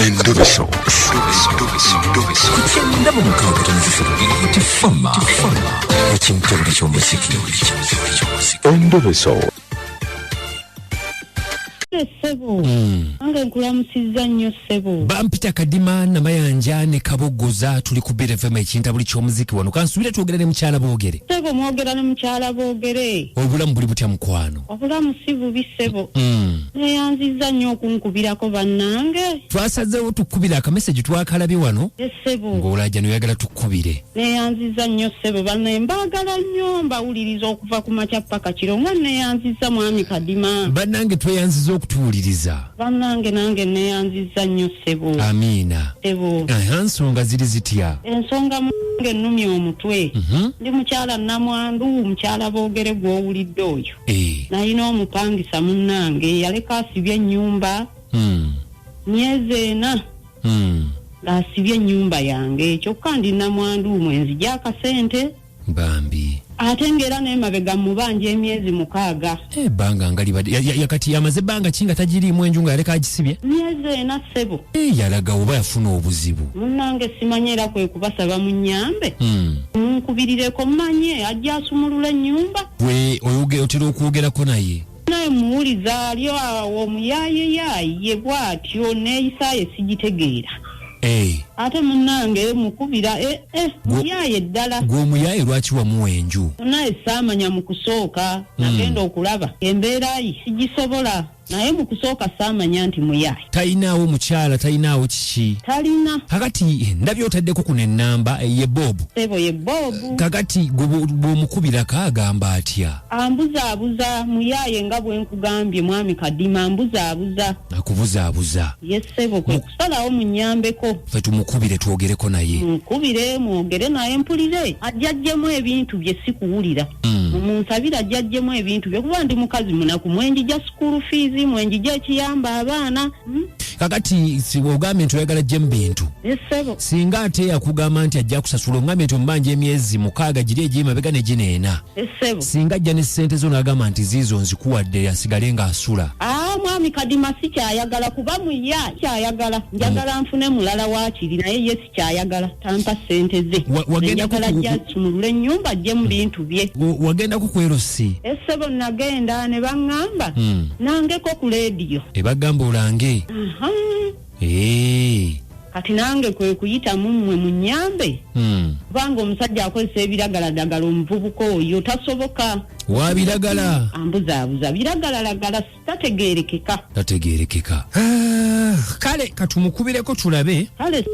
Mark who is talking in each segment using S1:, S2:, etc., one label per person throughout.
S1: Endobeso.
S2: Ku kyenda mu mukaaga tono ssatu tifama ekintabuli ky'omuziki.
S1: Endobeso.
S3: Ssebo, nange nkulamusizza nnyo, ssebo.
S4: Bampita Kadima Namayanja ne Kabogoza, tuli ku Beat FM, ekintabuli ky'omuziki. Wano kansubire twogera ne mukyala Boogere.
S3: Ssebo, mwogera ne mukyala Boogere.
S4: Obulamu buli butya, mukwano?
S3: Obulamu si bubi, ssebo. Neyanzizza nnyo okunkubirako, bannange.
S4: Twasazeewo tukkubire, akameseji twakalabye wano.
S3: Ssebo.
S4: Ng'olajja noyagala tukkubire.
S3: Neyanzizza nnyo, ssebo. Banne mbaagala nnyo, mbawuliriza okuva ku makya paka kiro. Nga neyanzizza, mwami Kadima.
S4: Bannange, tweyanziza okutuwuliriza.
S3: Bannange, nange neyanzizza nnyo, ssebo.
S4: Amiina.
S3: Ssebo.
S4: Aha, nsonga ziri zitya?
S3: Ensonga munge ennumya omutwe. Ndi mukyala namwandu, mukyala Boogere gw'owulidde oyo. Nalina omupangisa, munnange, yaleka asibye ennyumba myezi 4 ng'asibye ennyumba yange, kyokka ndi namwandu, mwenzija akasente.
S4: Bambi.
S3: Ate ng'era n'emabega mubanja emyezi 6.
S4: Ebbanga nga libadde kati amaze ebbanga ki nga tagiriimu enju, nga yaleka agisibye?
S3: Myezi 4, ssebo.
S4: Yalaga oba yafuna obuzibu?
S3: Munnange, simanyi, era kwe kubasaba munnyambe, munkubirireko mmanye ajja asumulula ennyumba.
S4: Gwe otera okwogerako naye?
S3: Naye muwuliza, ali awo omuyaayeyaye bw'atyo, neeyisaaye sigitegeera. Ate munnange mukubira muyaaye ddala.
S4: Gwe omuyaaye lwaki wamuwa enju?
S3: Naye saamanya mu kusooka, nagenda okulaba embeera ye sigisobola, naye mu kusooka saamanya nti muyaaye.
S4: Talinaawo mukyala? Talinaawo kiki?
S3: Talina.
S4: Kakati ndabye otaddeko kuno ennamba ye Bob.
S3: Ssebo, ye Bob.
S4: Kakati gwe bw'omukubirako agamba atya?
S3: Ambuzaabuza, muyaaye nga bwe nkugambye, mwami Kadima, mbuzaabuza.
S4: Akubuzaabuza?
S3: Ye, ssebo, kwe kusalawo munnyambeko.
S4: Ffe tumukubire twogereko naye.
S3: Munkubire mwogere naye mpulire, ajjajjemu ebintu bye, si kuwulira. Munsabire ajjajjemu ebintu bye, kuba ndi mukazi munaku, mwenjija school fees, mwenjija ekiyamba abaana.
S4: Kakati ogambye nti oyagala ajje mu bintu.
S3: Ye, ssebo.
S4: Singa ate yakugamba nti ajja kusasula, ogambye nti omubanja emyezi 6 giri egiri mabega ne gino 4.
S3: Ye, ssebo.
S4: Singa ajja ne ssente zo n'agamba nti ziizo nzikuwadde, asigale ng'asula?
S3: Aa, mwami Kadima, sikyayagala, kuba muya kyayagala. Njagala nfune mulala waakiri, naye ye sikyayagala, tampa ssente ze.
S4: Wagendako
S3: Njagala ajja asumulule ennyumba, ajje mu bintu bye.
S4: Wagendako ku LC?
S3: Essebo, nagenda ne baŋŋamba nangeko ku leediyo.
S4: Ebagamba olange?
S3: Aha. Kati nange kwe kuyita mu mmwe munnyambe, kubanga omusajja akozesa ebiragaladagala, omuvubuka oyo tasoboka.
S4: Wabiragala?
S3: Ambuzaabuza, biragalalagala, tategeerekeka.
S4: Tategeerekeka. Ah, kale katumukubireko tulabe.
S3: Kale.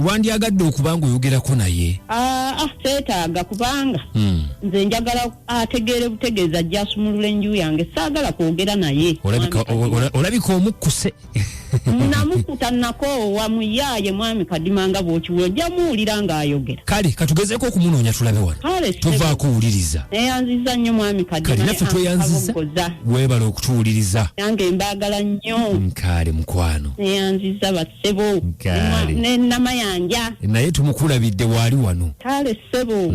S4: Wandyagadde okuba nga oyogerako naye?
S3: Aa, seetaaga, kubanga nze njagala ategeere butegeeza ajja asumulula enju yange, saagala kwogera naye.
S4: Olabika
S3: Mwami Kadima.
S4: Olabika omukkuse.
S3: Namukuta, nakoowa, muyaaye, mwami Kadima, nga bw'okiwula ojja muwulira ng'ayogera.
S4: Kale katugezeeko okumunoonya tulabe wano.
S3: Kale, ssebo.
S4: Tovaako, wuliriza.
S3: Neyanziza nnyo, mwami Kadima.
S4: Kale naffe tweyanziza.
S3: Kabogoza.
S4: Weebale okutuwuliriza.
S3: Nange mbaagala nnyo.
S4: Kale, mukwano.
S3: Neyanziza, bassebo.
S4: Kale.
S3: Ne Namayanja.
S4: Naye tumukulabidde, waali wano.
S3: Kale, ssebo.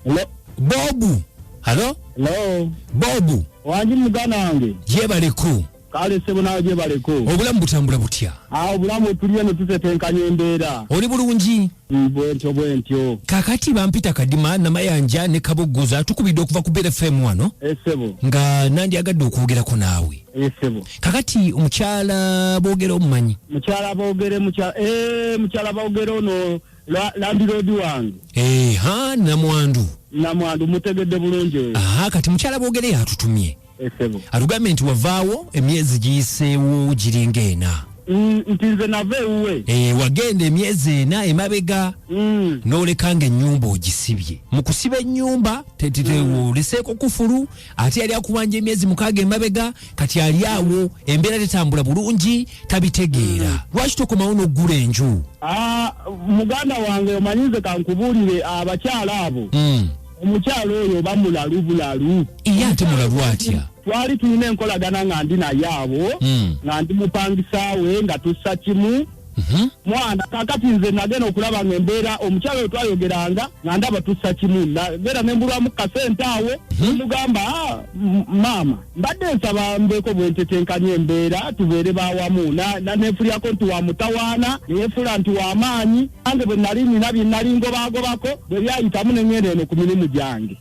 S5: Hello.
S4: Bobu, halo.
S5: Hello.
S4: Bobu.
S5: Wangi, muganda wange.
S4: Gyebaleko.
S5: Kale, ssebo, nawe gyebaleko.
S4: Obulamu butambula butya?
S5: Awo obulamu tuli eno, tutetenkanya embeera.
S4: Oli bulungi?
S5: Bwentyo bwentyo.
S4: Kakati bampita Kadima Namayanja ne Kabogoza, tukubidde okuva ku Beat FM wano.
S5: Essebo.
S4: Nga nandyagadde okwogerako naawe.
S5: Essebo.
S4: Kakati omukyala Boogera omumanyi?
S5: Mukyala Boogere, mukyala Boogere ono landlord wange.
S4: Ha, namwandu.
S5: Namwandu, mutegedde bulungi oyo.
S4: Aha, kati mukyala Boogere yatutumye.
S5: Essebo.
S4: Atugambye nti wavaawo emyezi giyiseewo giringa 4.
S5: Nti nze nava ewuwe.
S4: Wagenda emyezi 4 emabega n'oleka ng'ennyumba ogisibye. Mu kusiba ennyumba oleseeko kufulu, ate yali akubanja emyezi 6 emabega, kati ali awo embeera tetambula bulungi, tabitegeera. Lwaki tokomawo n'oggula enju?
S5: Muganda wange omanyi nze kankubuulire abakyala abo. Omukyala oyo oba mulalu bulalu.
S4: Ye ate mulalu atya?
S5: Twali tulina enkolagana nga ndi naye abo, nga ndi mupangisa we, nga tussa kimu. Mwana kakati nze nagenda okulaba ng'embeera omukyala oyo twayogeranga nga ndaba tussa kimu, nagenda ne mbulwamu kasente awo, nemugamba, maama mbadde nsaba mbeeko bwe ntetenkanya embeera tubeere bawamu. Neefulyako nti wa mutawaana, neyefuula nti wa maanyi. Nange bwe nali nina bye nali ngobaagobako bwe byayitamu ne ŋŋenda eno ku mirimu gyange.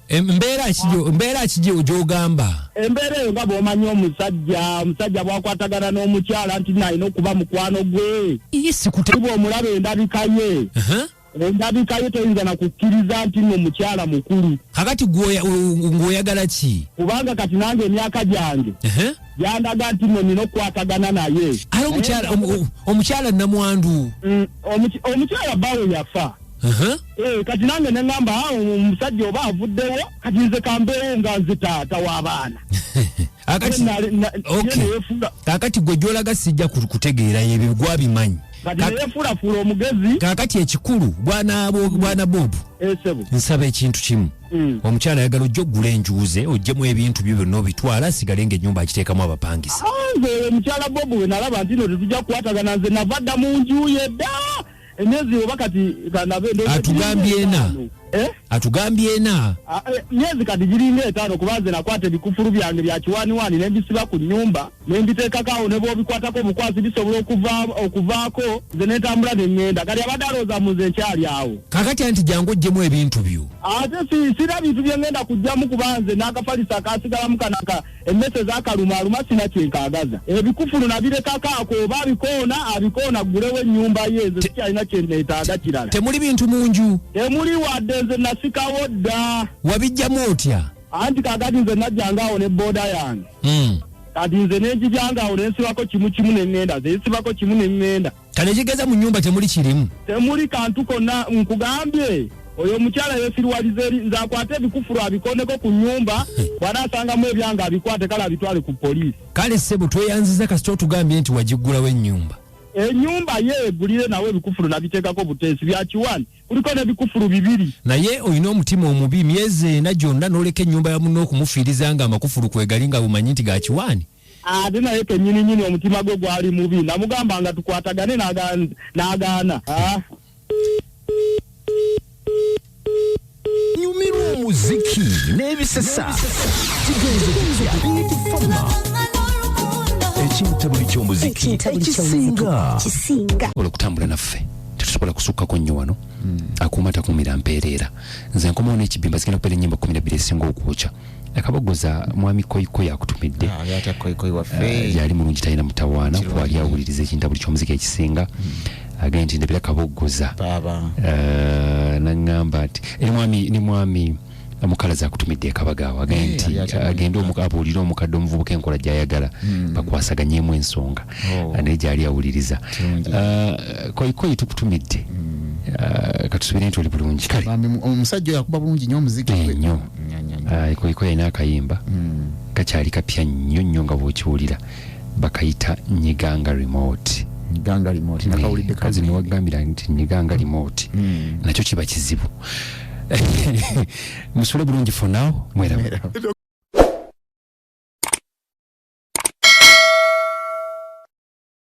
S4: Mbeera ki gy'ogamba?
S5: Embeera eyo nga bw'omanyi omusajja bw'akwatagana n'omukyala nti nalina okuba mukwano gwe. Kuba omulaba endabika ye. Endabika ye toyinza na kukkiriza nti nno mukyala mukulu.
S4: Kakati ng'oyagala ki?
S5: Kubanga kati nange emyaka gyange gyandaga nti nno nina okukwatagana naye.
S4: Ate omukyala namwandu?
S5: Omukyala bbaawe yafa. Kati nange ne ŋŋamba, omusajja oba avuddewo, kati nze kambeewo nga nze taata w'abaana.
S4: Kakati gwe gy'olaga sijja kutegeera ebyo gwabimanyi.
S5: Kati neyefuulafuula omugezi.
S4: Kakati ekikulu bwana Bob, nsaba ekintu kimu. Omukyala ayagala ojje oggula enjuuze, oggyemu ebintu byo byonna obitwala, asigale ng'ennyumba agiteekamu abapangisa.
S5: Nze omukyala Bob we nalaba nti no tetujja kukwatagana, nze nava dda mu nju ye dda. Emyezi oba kati kanabe
S4: atugambye ena. Atugambye ena.
S5: Myezi kati giringa 5 kuba nze nakwata ebikufulu byange bya kiwaniwani ne mbisiba ku nnyumba ne mbiteekako awo ne bw'obikwatako obukwasi bisobola okuvaako, nze ne ntambula ne ŋŋenda. Kati abadde alowooza mu nze nkyali awo.
S4: Kakati anti jangu oggyemu ebintu byo.
S5: Ate sira bintu bye ŋŋenda kuggyamu kuba nze n'akafalisa akaasigalamu kanaka emmese z'akalumaaluma sina kye nkaagaza. Ebikufulu nabirekako ako oba abikoona aggulewo ennyumba ye, nze sikyalina kye neetaaga kirala.
S4: Temuli bintu mu nju?
S5: Temuli wadde, nze nasikawo dda.
S4: Wabijjamu otya?
S5: Anti kaakati nze najjanga awo ne booda yange. Kati nze ne njijanga awo ne nsibako kimu kimu ne ŋŋenda, nze nsibako kimu ne ŋŋenda.
S4: Kale ekitegeeza mu nnyumba temuli kirimu?
S5: Temuli kantu konna, nkugambye. Oyo omukyala yeesiriwaliza eri, nze akwate ebikufulu abikoneko ku nnyumba, bw'anaasangamu ebyange abikwate kale abitwale ku poliisi.
S4: Kale ssebo tweyanziza kasita otugambye nti wagiggulawo ennyumba.
S5: Ennyumba ye eggulire nawe ebikufulu nabiteekako buteesi bya kiwani, kuliko n'ebikufulu 2.
S4: Naye olina omutima omubi, myezi 4 gyonna n'oleka ennyumba ya munno okumufiiriza nga amakufulu kwegali nga bumanyi nti ga kiwani.
S5: Ate naye kennyini nnyini omutima gwe gwali mubi, namugamba nga tukwatagane n'agaana.
S2: Nyumirwa omuziki n'ebisesa. Kigenze kitya? Ekintabuli ky'omuziki ekisinga.
S4: Olw'okutambula naffe tetusobola kusukkako nnyo wano. Akuuma takuumira mpeerera. Nze nkomawo n'ekibimba zigenda kubeera ennyimba 12 ezisinga okwokya. Akabogoza mwami Koyikoyi akutumidde.
S6: Ate Koyikoyi waffe.
S4: Yali mulungi talina mutawaana, kwali awuliriza ekintabuli ky'omuziki ekisinga. Agenda nti ndabira Kabogoza.
S6: Baba.
S4: N'aŋŋamba nti, ni mwami Mukalazi akutumidde e Kabagaawo. Agenda nti, agende abuulire omukadde omuvubuka enkola gy'ayagala, bakwasaganyemu ensonga. Naye gy'ali awuliriza. Koyikoyi tukutumidde. Katusubire nti oli bulungi. Kale.
S6: Bambi, omusajja oyo akuba bulungi nnyo omuziki gwe.
S4: Nnyo.
S6: Nnyo, nnyo, nnyo.
S4: Koyikoyi alina akayimba. Kakyali kapya nnyo nnyo nga bw'okiwulira. Bakayita Nyiganga Remote.
S6: Nyiganga Remote. Nakawulidde
S4: Kazi
S6: kamwe.
S4: niwagambira nti Nyiganga Remote. Nakyo kiba kizibu. Musule bulungi for now. Mweraba.
S6: Mweraba.